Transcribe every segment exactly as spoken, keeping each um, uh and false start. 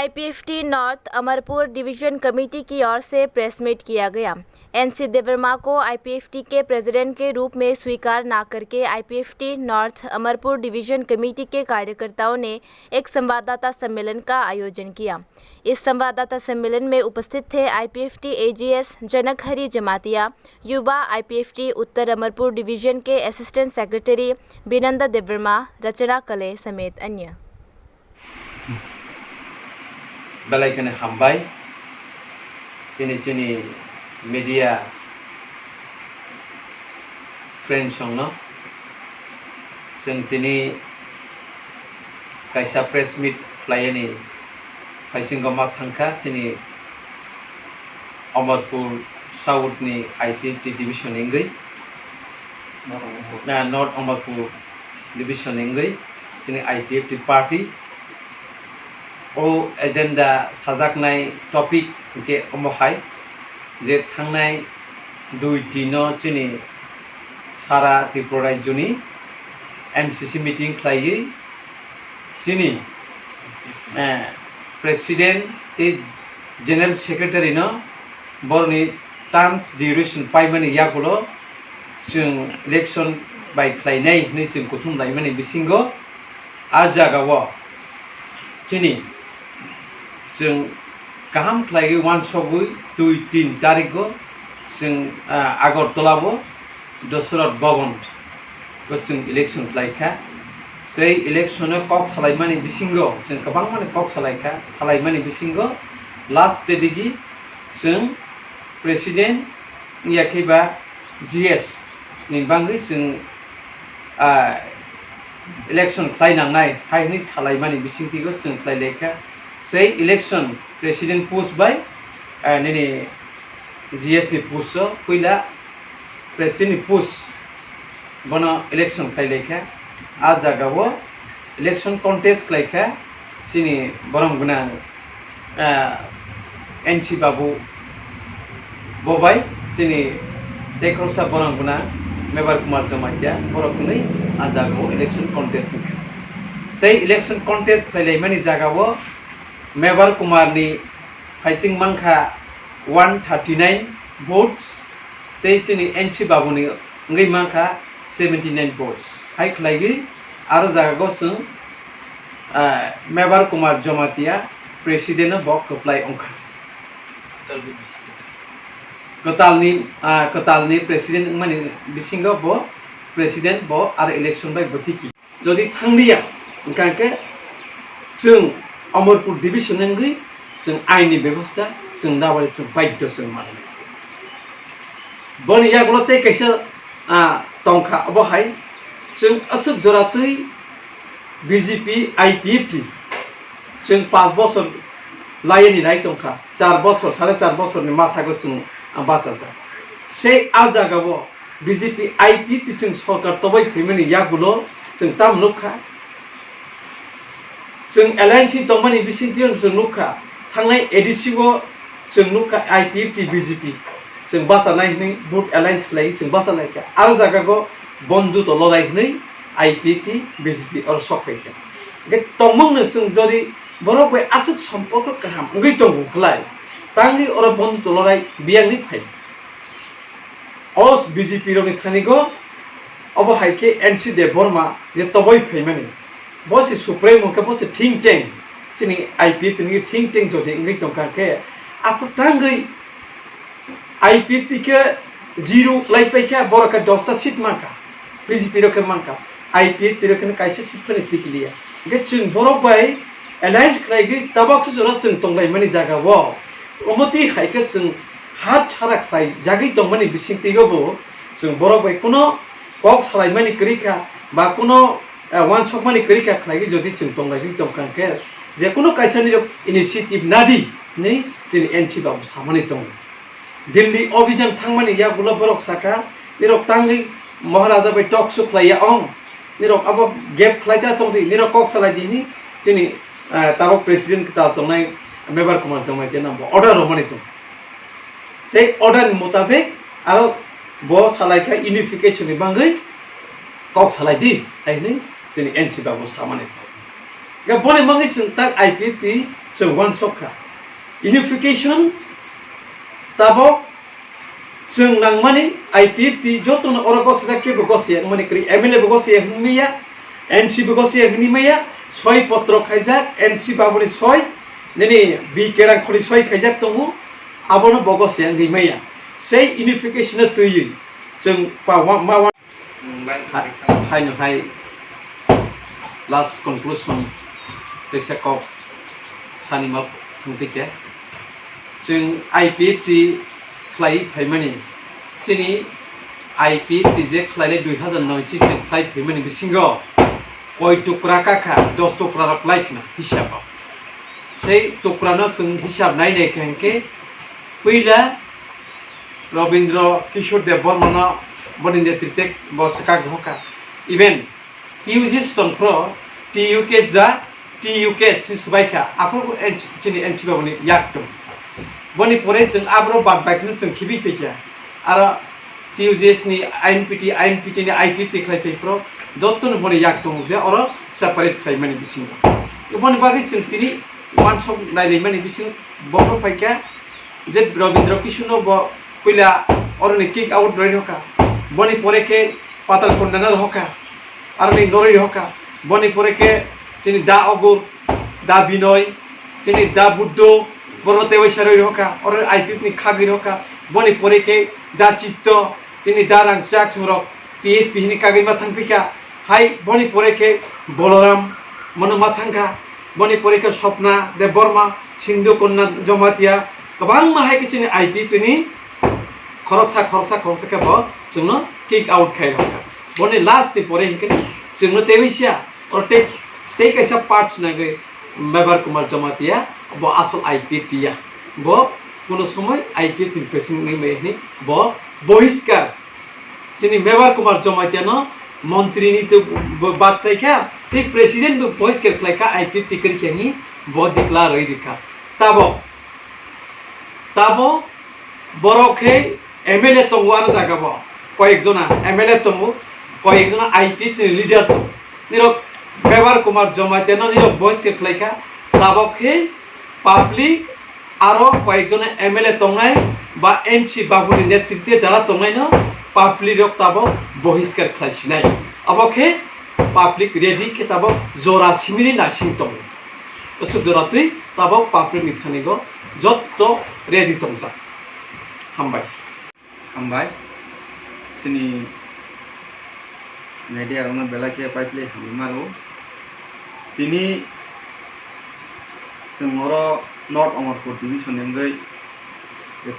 IPFT north Amarpur division committee की ओर से press meet किया गया। एनसी देवर्मा को आईपीएफटी के प्रेसिडेंट के रूप में स्वीकार ना करके IPFT north Amarpur division committee के कार्यकर्ताओं ने एक संवाददाता सम्मेलन का आयोजन किया। इस संवाददाता सम्मेलन में उपस्थित थे आईपीएफटी एजीएस जनक हरि जमातिया, युवा आईपीएफटी उत्तर अमरपुर डिवीजन के असिस्टेंट सेक्रेटरी बिनंदा देवर्मा, रचना कले समेत अन्य। Belai kheno hambai. Tini chini media friends rokno. Chwng tini kaisa press meet khlaiyani phaisingo ma thangkha chini Amarpur South ni I P F T division wngwi, ah, North Amarpur division wngwi chini I P F T party. O agenda sajaknai topic hwnkhe omo hai je thangnai dui tin no chini sara Tripura rajyoni M C C meeting khlaiwi chini, eh, president tei general secretary no boroni terms duration paimani yagulo chwng election bai khlainai hwnwi chwng kuthum laimani bisingo a jagao chini chwng kaham khlaiwi uansukgwi dui tin tarikgo chwng, ah, Agartala o Dosrat Bhavan o chwng election khlaikha. Sei election o kok salaimani bisingo chwng kwbangmani kok salaikha, salaimani bisingo last date digi chwng president ya khe ba G S ni bangwi chwng, ah, election khlai nangnai hai hwnwi salaimani bisingtwigo chwng khlai laikha. Sei election president post bai, ah, nini G S ni post o puila president ni post bono election khlai laikha. A jagao election contest khlaikha chini borom gwnang, ah, N C Babu bo bai chini tei khoroksa borom gwnang Mebar Kumar Jamatia, borok hwnwi a jagao election contest wngkha. Sei election contest khlai laimani jagao Mebar Kumar ni phaising mankha one thirty nine votes, tei chini N C Babu ni wngwi mankha seventy nine votes. Hai khlaigwi aro jagao chwng, ah, Mebar Kumar Jamatia president no bo kwplai wngkha. Kwtalni, ah, kwtalni president wngmani bisingo bo president bo aro election bai bo tiki. Jodi thangliya, hwnkha khe chwng Amarpur division wngwi chwng aini bebosta chwng nabari chwng baidhyo chwng manwi. Boni yagulo tei kaisa, ah, tongkha, obo hai chwng aswk jora twi B J P I P F T chwng panch bosor laiyani nai tongkha, char bosor, sare char bosorni mathago chwng, ah, bachajak. Sei a jagao B J P I P F T chwng sorkar tobai phaimani yagulo chwng tamo nukha? Chwng alliance tongmani bisingtwi chwng nukha, thangnai A D C o chwng nukha I P F T B J P chwng bachanai hwnwi vote alliance khlai chwng bachalaikha. Aro jagao bondhu to lorai hwnwi I P F T B J P oro sok phaikha. Hwnkhe tongmungno chwng jodi borok bai aswk somporko kaham wngwi tongo khlai, tangwi oro bondhu to lorai biyangni phai. O B J P rokni thanigo obo hai khe N C Debbarma je toboi phaimani, bo se supremo khe, bo se think tank, chini I P F T ni think tank jodi wngwi tongkha khe, aphuru tangwi I P F T khe zero khlai paikha, borok khe dosta seat mankha, B J P rok khe mankha, I P F T rok khe kaisa seat phano tikliya. Hwnkhe chwng borok bai alliance khlaigwi tabok se jora chwng tonglaimani jagao, omo twi hai khe chwng hat chara khlai jagwi tongmani bisingtwigobo chwng borok bai kuno kok salaimani kwrwi kha ba kuno, eh, uansukmani kwrwi kha khlaigwi jodi chwng tonglaigwi tongkha khe, je kuno kaisa nirok initiative nadi hwnwi chini N C Babu samani tongo. Delhi obijan thangmani yagulo borok sakha, nirok tangwi Maharaja bai talk show khlaiya ong, nirok abo gap khlaita tongdi, nirok kok salaidi hwnwi chini, eh, tabok president kwtal tongnai Mebar Kumar Jamatia no bo order romani tongo. Sei order ni mutabik aro bo salaikha unification ni bangwi kok salaidi hai hwnwi chini N C Babu samani tongo. Ga boni bagwi chwng tak I P F T chwng uansuk kha. Unification tabok chwng nangmani I P F T jotono oro gosijak kebo gosiya wngmani kwrwi, M L A bo gosiya hwnwi maya, M C bo gosiya hwnwi maya, soi potro khaijak, M C baboni soi, nini B K Rangkholi soi khaijak tongo, abono bo gosiya wngwi maya. Sei unification no twiwi chwng pa wa-, ma wa-, Hai, haino hai last conclusion teisa kok sani ma thangpikha. Chwng I P F T khlai phaimani, chini I P F T je khlainai dui hazar noi chi chwng khlai phaimani bisingo koi tukra kakha, dos tukra rok lai khna hisab o. Sei tukra no chwng hisab nai nai kha hwnkhe puila Robindra Kishore Debbarma no boni netrite bo swkak rwkha. Even T U J tongphro T U K ja, T U K si swbaikha, aphuru chini N C baboni yak tong. Boni pore chwng abro bad baikno chwng khibi phaikha. Aro T U J ni I N P T, I N P T ni I P T khlai phaiphro jottoni boni yak tong je oro separate khlaimani bisingo. Boni bagwi chwng tini uansuk nailaimani bising bokno phaikha. Je Robindra Kishore no bo puila oroni kick out roi rokha, boni pore khe Patal Kondana rokha, aroni noroi rokha, boni pore khe chini Da Ogur, Da Binoy, chini Da Buddho, borno tewaisa roi rokha, oro I P F ni khagwi rokha, boni pore khe Da Chitto, chini Da Rangchak chwrok T S P hini kagwi ma thangphikha, hai boni pore khe Boloram mono ma thangkha, boni pore khe Sopna Debbarma, Sindhu Konna Jamatia, kwbangma hai khe chini I P F ni khoroksa, khoroksa, khoroksa khe bo chwngno kick out khai rokha. Boni last ni pore hinkhe chwngno teiwi siya, oro tei, tei kaisa part swnagwi Mebar Kumar Jamatia, bo asol I P F ya. Bo kuno somoi I P F ni president wngwi maya hwnwi bo bohiskar. Chini Mebar Kumar Jamatia no montri ni to bo bad khlai kha, tei president bo bohiskar khlai kha, I P F kwrwi kha hwnwi bo declare rwi rikha. Tabok, tabok borok khe M L A tongo aro jaga bo, koyek jona M L A tongo, koyek jona I P F ni leader tongo. Nirok Mebar Kumar Jamatia no nirok bohiskar khlai kha, tabok khe public aro koyek jona M L A tongnai ba N C Babu ni netrite jara tongnai no public rok tabok bohiskar khlai sinai. Abo khe public ready khe tabok jora simini naising tongo. Aswk jora twi tabok public ni thani go jotto ready tongjak. Hambai. Hambai. Chini media rokno belai khe pai pli hambai maro. Tini chwng oro North Amarpur division ni wngwi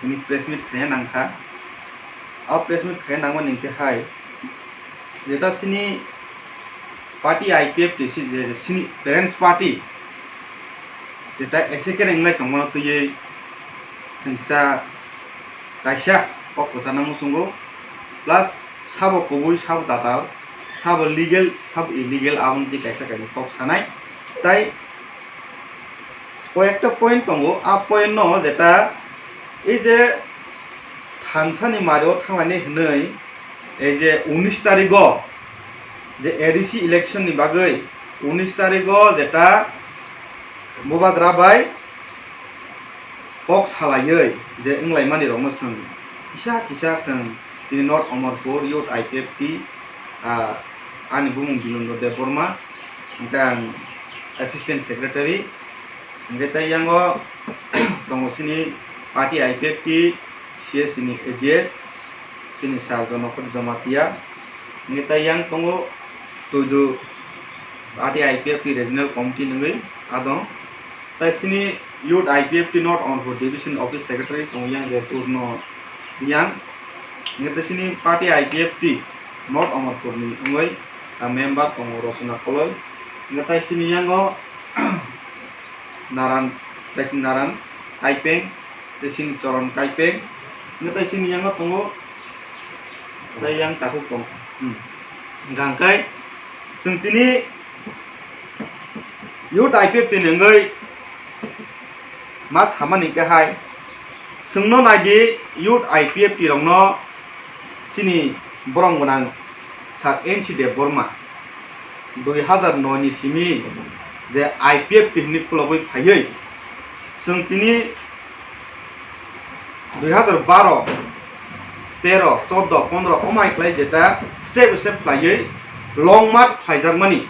tini press meet khaina nangkha. O press meet khaina nangmani hwnkhe hai, jeta chini party I P F T si, je chini parents party, jeta S A K wngwi tongmano twiwi chwngsa kaisa kok kwchana muchungo, plus sabo kubui, sabo tatal, sabo legal, sabo illegal, aboni twi kaisa kainwi kok sanai. Tai koyekta point tongo, a point no jeta ei je thansani mario thanglainai hwnwi, ei je unis tarigo je A D C election ni bagwi unis tarigo jeta bubagra bai kok salaiwi je wnglaimani rokno chwng kisa kisa chwng tini North Amarpur Youth I P F T, ah, ani bumung Binodra Debbarma, hwnkhe ang assistant secretary, hwnkhe tei yango tongo chini party I P F T, C S C ni A G S, chini sir Jonokot Jamatia, hwnkhe tei yang tongo Tuidu party I P F T regional committee nungwi adong. Tai chini Youth I P F T North Amarpur Division Office Secretary tongo yang je Purno Yang. Hingke tai chini party I P F T North Amarpur ni wngwi, ah, member tongo Rosona Koloi. Hingke tai chini yango Naran, Naran Kaipeng, tai chini Choron Kaipeng. Hingke tai chini yango tongo, tai yang takhuk tong. Hmm. Hingke hingke chwng tini Youth I P F T ni wngwi ma samani hwnkhe hai, chwngno naidi Youth I P F T rokno chini borom gwnang Sir N C Debbarma dui hazar noi ni simi je I P F T hinwi khulogwi phaiwi chwng tini dui hazar baro, tero, choddo, pondro omai khlai jeta step step khlaiwi long march khlaijakmani.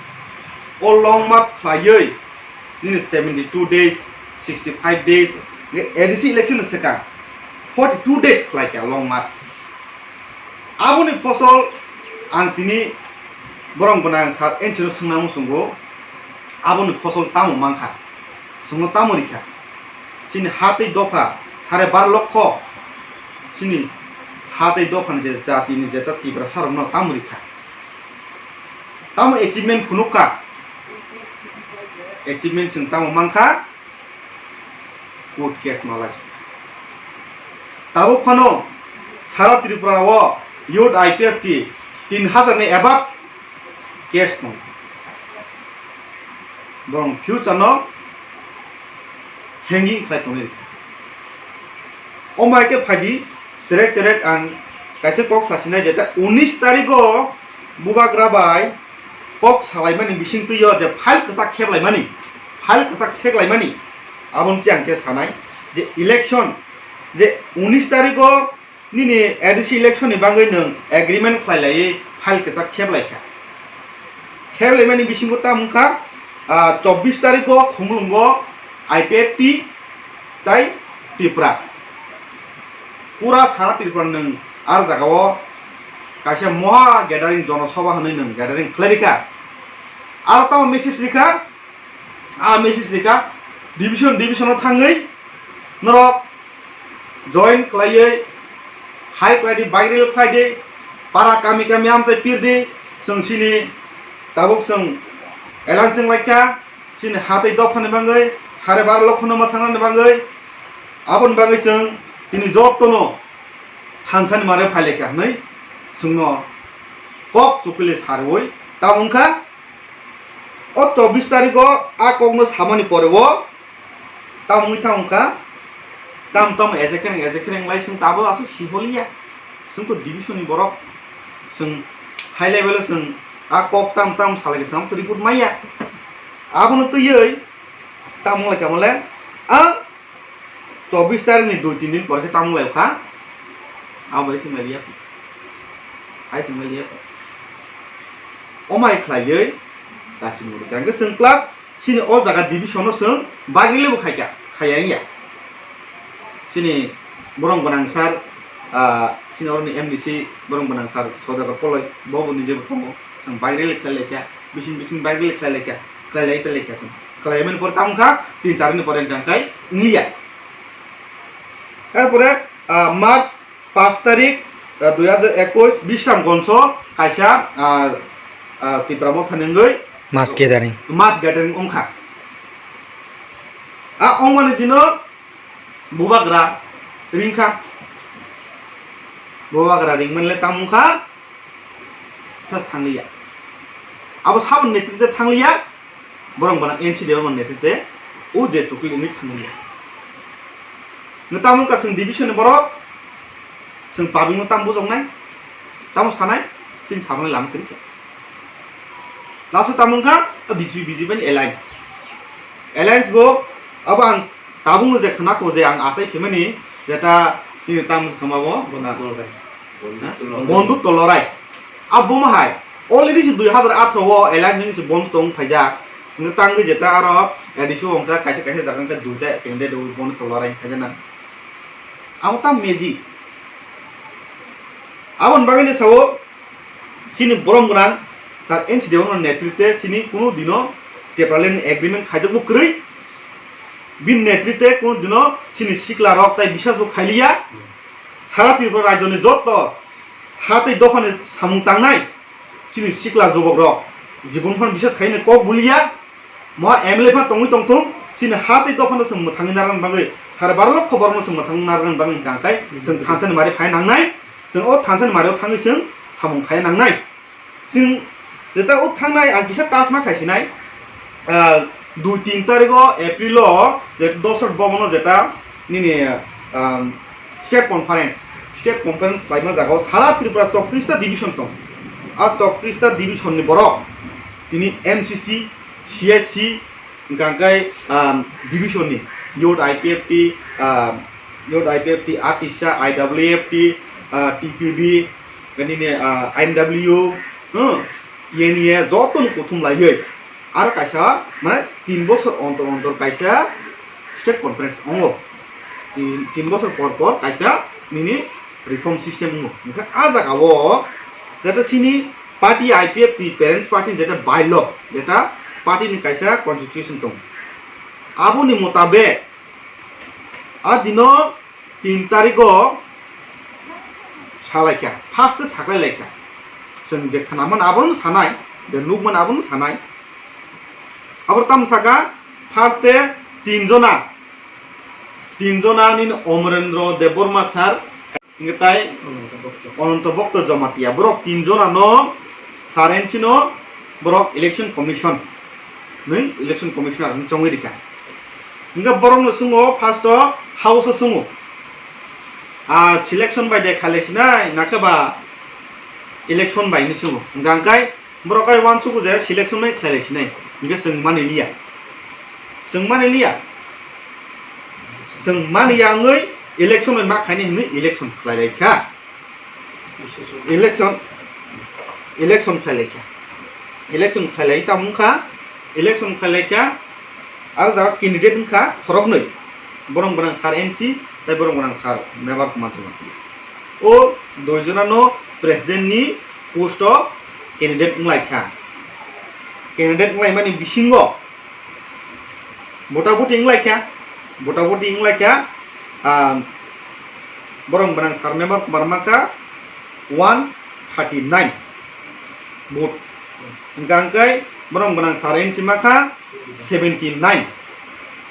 O long march khlaiwi nini seventy two days, sixty five days, A D C election ni swkang forty two days khlaikha long march. Aboni phosol ang tini borok gwnang sir N C no swngna muchungo, aboni phosol tamo mankha, chwngno tamo rikha? Chini ha tei dopha sare bar lokho, chini ha tei dophani je jatini jeta Tiprasa rokno tamo rikha? Tamo achievement phunukha? Achievement chwng tamo mankha? Court case malai. Tabuk phano sara Tripura o youth I P F T tin hazar ni above case tong. Borok future no hanging khlai tongwi rikha. O mai khe phaidi, terek terek ang kaisa kok sasinai, jeta unis tarikh o bubagra bai kok salaimani bisingtwi o je file kwchak kheplaimani, file kwchak seklaimani, aboni tei ang khe sanai je election, je unis tarikh o nini A D C election ni bagwi nwng agreement khlai laiwi file kwchak kheplai kha. Kheplaimani bisingo tamo wngkha, ah, chobbish tarikh o Khumulwngo I P F T tai Tripura. Pura sara Tripura nwng ar jaga o kaisa moha gathering, jonosabha hwnwi nwng gathering khlai rikha. Aro tamo message rikha, a message rikha, division division o thangwi norok join khlaiwi hai khlai di, bike rally khlai di, para kami kami amchai pir di, chwng chini tabuk chwng elan chwng laikha, chini ha tei dophani bagwi, sare bar lokhono ma thangnani bagwi, aboni bagwi chwng tini jotono thansani mare phai laikha hwnwi chwngno kok chukuli sarwi tamo wngkha. O chobbish tarikh o a kokno samani pore o tamo wngwi tamo wngkha, tam tam ejek khereng ejek khereng lai chwng tabo aswk siholiya. Chwng to division ni borok, chwng high level o chwng a kok tam tam salai khe chwng to report maya. Abono twiwi tamo lai kamo le a chobbish tarikh ni dui tin din pore khe tamo lai kha, abo bai chwng lai liya, hai chwng lai liya. O mai khlaiwi kasimung rwkha hwnkhe chwng plus chini o jaga division o chwng bagri lebu khaikha, khaiya wngya. Chini borong gwnang sir, ah, chini oroni M D C borong gwnang sir Sodagar Poloi, bo bo nije bo tongo, chwng bagri le khlai laikha, bising bising bagri le khlai laikha, khlai lai pe laikha chwng. Khlai mani pore tamo kha, tin char ni pore hwnkha khe wngliya. Tarpore, ah, March paanch tarik, ah, dui hajar ekush, Bisramganj o kaisa, ah, ah, Tipra Motha ni wngwi mass gathering, mass gathering wngkha. A wngmani dino bubagra ringkha. Bubagra ringmani le tamo wngkha, thas thangliya. Abo saboni netrite thangliya. Borok bono N C D O ni netrite o je chukli wngwi thangliya. Nwng tamo wngkha chwng division ni borok, chwng public no tamo bujoknai, tamo sanai, chini samani lama kwrwi kha. Last o tamo wngkha B J P, B J P ni alliance. Alliance bo abo ang tabukno je khna kho je ang achai phimani jeta nini tamo se khama bo, Bondhu Tolorai. Bondhu Tolorai. Abo ma hai. Already se dui hazar atharo o alliance ni se bondhu tong phaijak. Nge tangwi jeta aro A D C o wngkha kaisa kaisa jaga wngkha duita candidate o Bondhu Tolorai khaijana. Abo ta magic. Aboni bagwi ni sao chini borom gwnang sir N C D O ni netrite chini kunu dino Tipraland ni agreement khaijak bo kwrwi. Bini netrite kunu dino chini sikla rok tai bisas bo khailiya. Sara Tripura rajyo ni joto ha tei dopha ni samung tangnai chini sikla jubok rok jibon phan bisas khaina kok buliya. Moha M L A pha tongwi tongthung, chini ha tei dopha no chwng mwthangwi narwkna bagwi, sare baro lokho borok no chwng mwthangwi narwkna bagwi hwnkha khe, chwng thansa ni mari phai nangnai, chwng o thansa ni mari o thangwi chwng samung khai nangnai. Chwng jeta o thangnai ang kisa tasma khai sinai, ah, dui tin tarik o April o je Dosrat Bhavan o jeta nini, ah, state conference, state conference khlaima jaga o sara Tripura chowtris ta division tong. A chowtris ta division ni borok tini M C C, C S C, Hingkha khe, um, division ni youth I P F T, um, youth I P F T, A T I S A, I W F T, uh, T P B, nini, uh, N W, huh, T N A, joto no kuthum laiwi. Aro kaisa, mane, tin bosor ontor ontor kaisa state conference ongo. Tin, tin bosor por por kaisa nini reform system ongo. Hingkha a jaga o, jeta sini party I P F T, parents party ni jeta bylaw, jeta party ni kaisa constitution tongo. Aboni motabek, a dino tin tarigo salaikha, first saklai laikha. Chwng je khnaman abono sanai, je nukman abono sanai. Abor tam saka, first e tin jona, tin jona nini Omorendro Debbarma sir, hingke tai Ononto Bhakto Jamatia. Borok tin jona no sir N C no borok election commission, nui election commissioner hinui chongwi rikha. Hingke borok no sungo first o house o sungo. A selection bai de khalai sinai, nakhe ba election bai hinui sungo. Hingke angkai borok kai uansugo je selection bai khlai lai sinai. Hingke chwng mani liya. Chwng mani liya. Chwng mani ya wngwi election bai ma khaini hinui election khlai lai kha. Election, election khlai lai kha. Election khlai lai tamo wngkha, election khlai lai kha, aro jaga candidate wngkha khoroknwi. Borok gwnang sir N C, tei borok gwnang sir Mebar Kumar Jamatia. O dui jona no president ni post o candidate wng lai kha. Candidate wng lai mani bisingo Bota boti wng lai kha, bota boti wng lai kha, ah, borok gwnang sir Mebar Kumar ma kha one thirty nine vote. Hingka hingkai borok gwnang sir N C ma kha seventy nine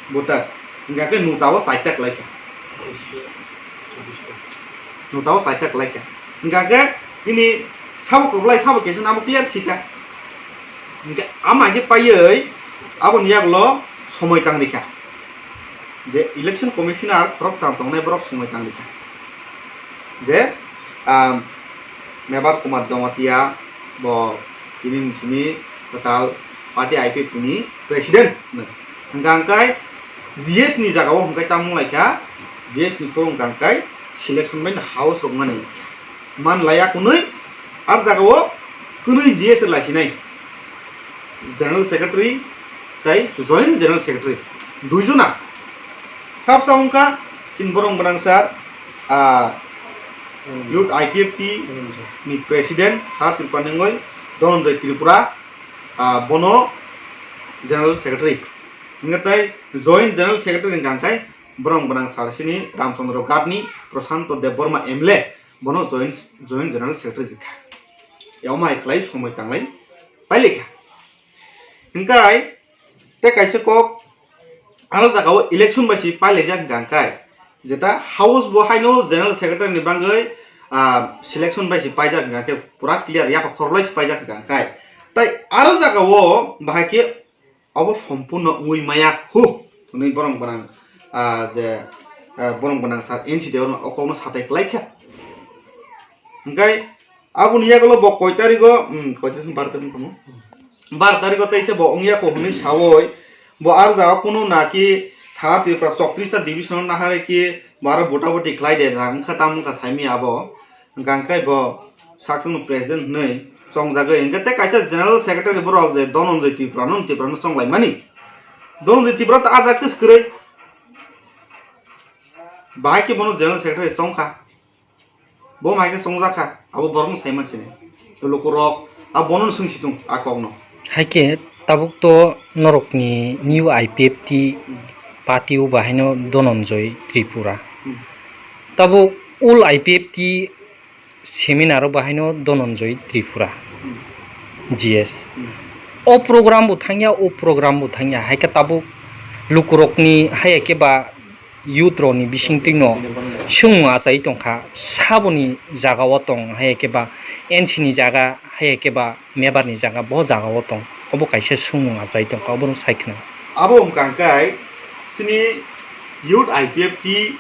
voters. Hingka khe nota o chaita kwlai kha. Nota o chaita kwlai kha. Hingka khe nini sabo kwplai, sabo keseng amo clear si kha. Hingke ama khe paiwi aboni yagulo somoi tang rikha. Je election commissioner khoroktham tongnai borok somoi tang rikha. Je, ah, Mebar Kumar Jamatia bo tini ni simi kwtal party I P F T ni president hwnwi. Hingka hingkai G S ni jaga o hingkai tamo wng lai kha, G S ni phuru hingka hingkai selection bai house rok mani lai kha. Man laiya kwnwi, ar jaga o kwnwi G S lai sinai. General Secretary tei Joint General Secretary dui jona. Sab sa wngkha chini borok gwnang sir, ah, Youth I P F T ni President sir Tripura ni wngwi Dhananjay Tripura, ah, bono General Secretary. Hingke tei Joint General Secretary hingka hingkai borok gwnang sir sini Ramchandra Ghat ni Prashanto Debbarma M L A. Bono joint, joint general secretary rikha. Yao mai kwlai somoi tanglai pailaikha. Hingkai tei kaisa kok ano jaga o election bai si pailaijak hingka hingkai. Jeta house bo haino general secretary ni bagwi, ah, selection bai si paijak hingka hingke pura clear yapha khorlai si paijak hingka hingkai. Tai aro jaga o bahai khe Obo sompurno wngwi maya hu hwnwi borok gwnang, ah, je, ah, borok gwnang sir N C Dewan o kokno satai kwlai kha. Hingkai aboni yagulo bo koi tarigo, hmm, koi tarik, baro tarik wngkha mo? Baro tarigo teisa bo wngya kho hwnwi sawi bo ar jaga kunu na ki sara Tripura chowtris ta division o naharwi ki bo aro bota boti khlai de na wngkha tamo wngkha saimanya abo. Hingka hingke bo saksongni president hwnwi chongjagwi, hingke tei kaisa general secretary borok je Dhananjay Tripura no, Tripura no chonglaimani. Dhananjay Tripura ta ajak khe swkrai. Bahai khe bono general secretary chongkha. Bo mai khe chongjak kha, abo borokno saiman sini. Lukurok, a bono swng situng a kokno. Hai khe tabuk to norokni new I P F T party o bahaino Dhananjay Tripura. Hmm. Tabuk old I P F T seminar o bahaino Dhananjay Tripura, Hmm. G S. Hmm. O program bo thangya, o program bo thangya, hai khe tabuk lukurokni hai khe ba youth rokni bisingtwi no swngmung achai tongkha, saboni jaga o tong hai khe ba N C ni jaga hai khe ba Mebar ni jaga, bo jaga o tong, obo kaisa swngmung achai tongkha, obo rok sai khna. Abo wngkha hwnkhe sini youth I P F T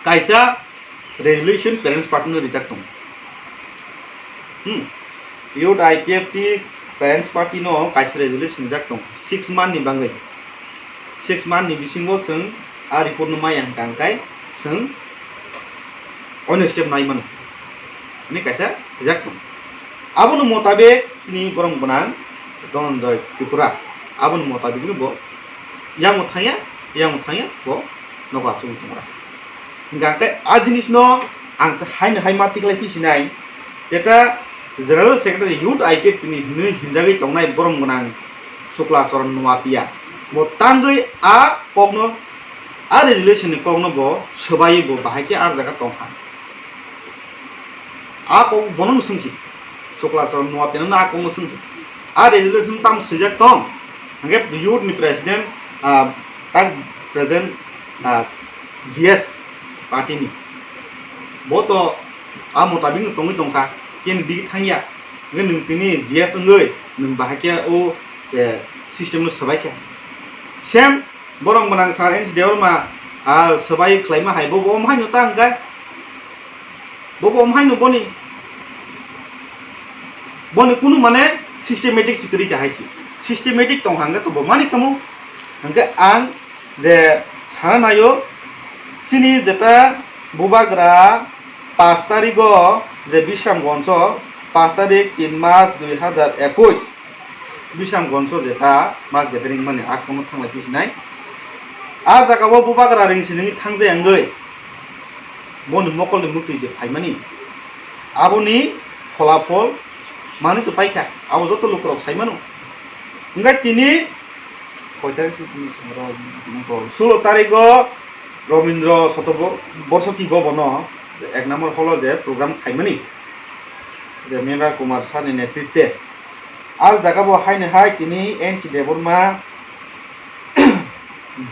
kaisa resolution parents party no rijak tongo. Hmm. Youth I P F T Parents party no kaisa resolution rijak tong six month ni bagwi. Six month ni bisingo chwng a report no maya hwnkha hwnkhe chwng oino step nai mano. Hwnwi kaisa rijak tong. Aboni motabik chini borok gwnang Dhananjay Tripura. Aboni motabik no bo yango thangya, yango thangya bo nogo asugwi tongmara. Hingkha khe a jinisno ang haino hai ma tiklai phi sinai, jeta General Secretary Youth I P F T ni hinwi hinjagwi tongnai borom gwnang Sukla Charan Noatia. Bo tangwi a kokno, a resolution ni kokno bo swbaiwi bo bahai khe a jaga tongkha. A kok bono no swngsi. Sukla Charan Noatia no a kokno swngsi. A resolution tam swijak tong. Hingkhe youth ni president, ah, tak president, ah, G S party ni. Bo to a motabik no tongwi tongkha. Keni digi thangya. Hingkhe nwng tini G S wngwi nwng bahai khe o, eh, system no swbaikha. Same Borok gwnang sir N C Debbarma, ah, swbai khlaima hai, bo, bo omo haino ta hwnkhe? Bo, bo omo haino boni, boni kunu mane systematic si kwrwi kha hai si. Systematic tong hangkhe to bo mani khamu. Hwnkhe ang je sana naio, chini jeta bubagra pash tarigo je Bisramganjo, pash tarik tin mas dui hajar ekush, Bisramganjo jeta mass gathering mani a kono thanglai phi sinai. A jaga o bubagra ring siningwi thangjai wngwi boni mokolni muktwi je phaimani, aboni pholapol manwi to paikha, abo joto lukurok sai mano. Hwnkhe tini koi tarik se tini sulo tarigo Robindra Soto Bo-, Borsoki Bhobono ek number hall o je program khaimani, je Mevar Kumar sir ni netritwe. Ar jaga bo haino hai tini N C Debbarma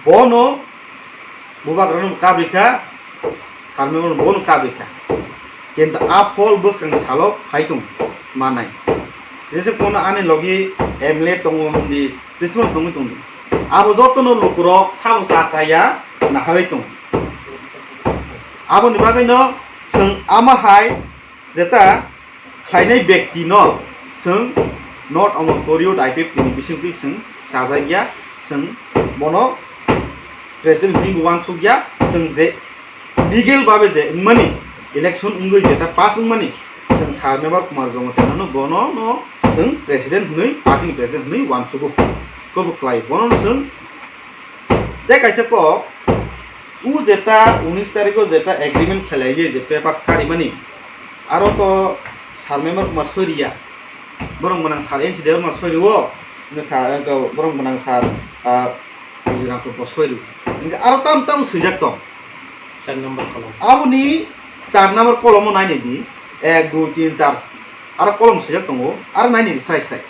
bono bubagrano kabrikha, sir Mevar bono kabrikha. Kintu a phol bwskangni salo phai tong manai. Jese kono ani logi M L A tongo hindi, tei simo tongwi tongdi. Abo jotono lukurok sabo cha chaya naharwi tongo. Aboni bagwino chwng ama hai jeta khlainai bektino chwng not omo period I P F T ni bisingtwi chwng chajakya, chwng bono president hinwi bo uansukya, chwng je legal babe je wngmani, election wngwi jeta pass wngmani, chwng sir Mevar Kumar Jamatia no bono no chwng president hinwi, party ni president hinwi uansugo. Kobo khlai bono no chwng tei kaisa kok, u jeta unis tarikh o jeta agreement khlaiwi je paper karimani, aro to sir Mevar Kumar soi riya, borok gwnang sir N C Debbarma soi riwo, borok gwnang sir, ah, Rangkhol bo soi rw. Hingke aro tam tam swijak tong. Char number kolom. Aboni char number kolomo nainai di, ek, dui, tin, char. Aro kolom swijak tongo, aro nainai di srai srai.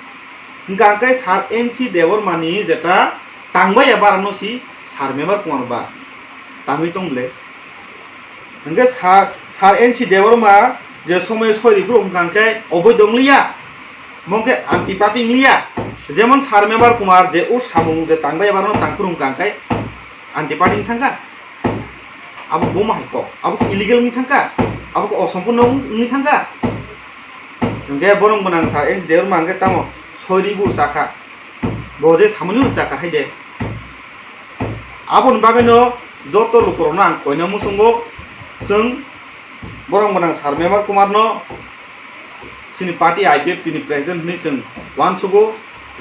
Hingke angke sir N C Debbarma ni jeta tangbaiya barano si sir Mevar Kumar ba tangwi tong ble. Hingke sir, sir N C Debbarma je somoyo soi rw phuru hingke angke oboi dongliya. Mongke anti party wngya, jemon sir Mevar Kumar je o samung je tangbaiya barano tangphuru wngkha hingkhe anti party wng thangkha, abo boma hai kok, abo khe illegal wng thangkha, abo khe osompurno wng thangkha. Hingkhe borok gwnang sir N C Debbarma hingkhe tamo soi rw bo chakha, bo je samani bo chakha hai de. Aboni bagwino joto lukurokno ang koina muchungo, chwng borok gwnang sir Mevar Kumarno chini party I P F T ni president hinwi chwng uansugo,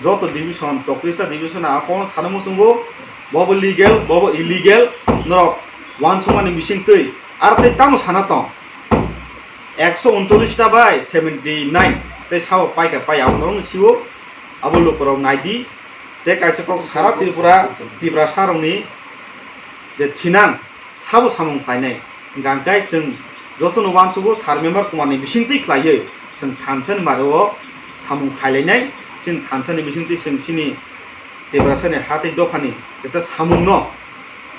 joto division, choktrista division a kono sana muchungo, bobo legal, bobo illegal, norok uansukmani bisingtwi aro tei tamo sana tong. Ekso uncholish ta bai seventy nine tei sabo paikha pai abo norokno siwo, abo lukurok naidi. Tei kaisa kok sara Tripura, Tiprasa rokni je thinang sabo samung khlainai. Hingkha hingkhe chwng jotono uansugo sir Mevar Kumarni bisingtwi khlaiwi chwng thansa ni maro o samung khailainai. Chini thansa ni bisingtwi chwng chini Tiprasa ni ha tei dophani jeta samungno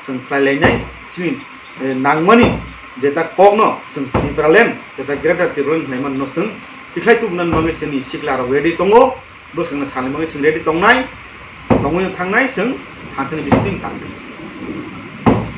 chwng khlailainai. Chini, eh, nangmani jeta kokno chwng Tipraland, jeta Greater Tipraland hinwi manno chwng tikhlai tubunani bagwi chini sikla rok ready tongo. Bwswkno salni bagwi chwng ready tongnai, tongwi thangnai chwng thansani bisingtwi tangnai.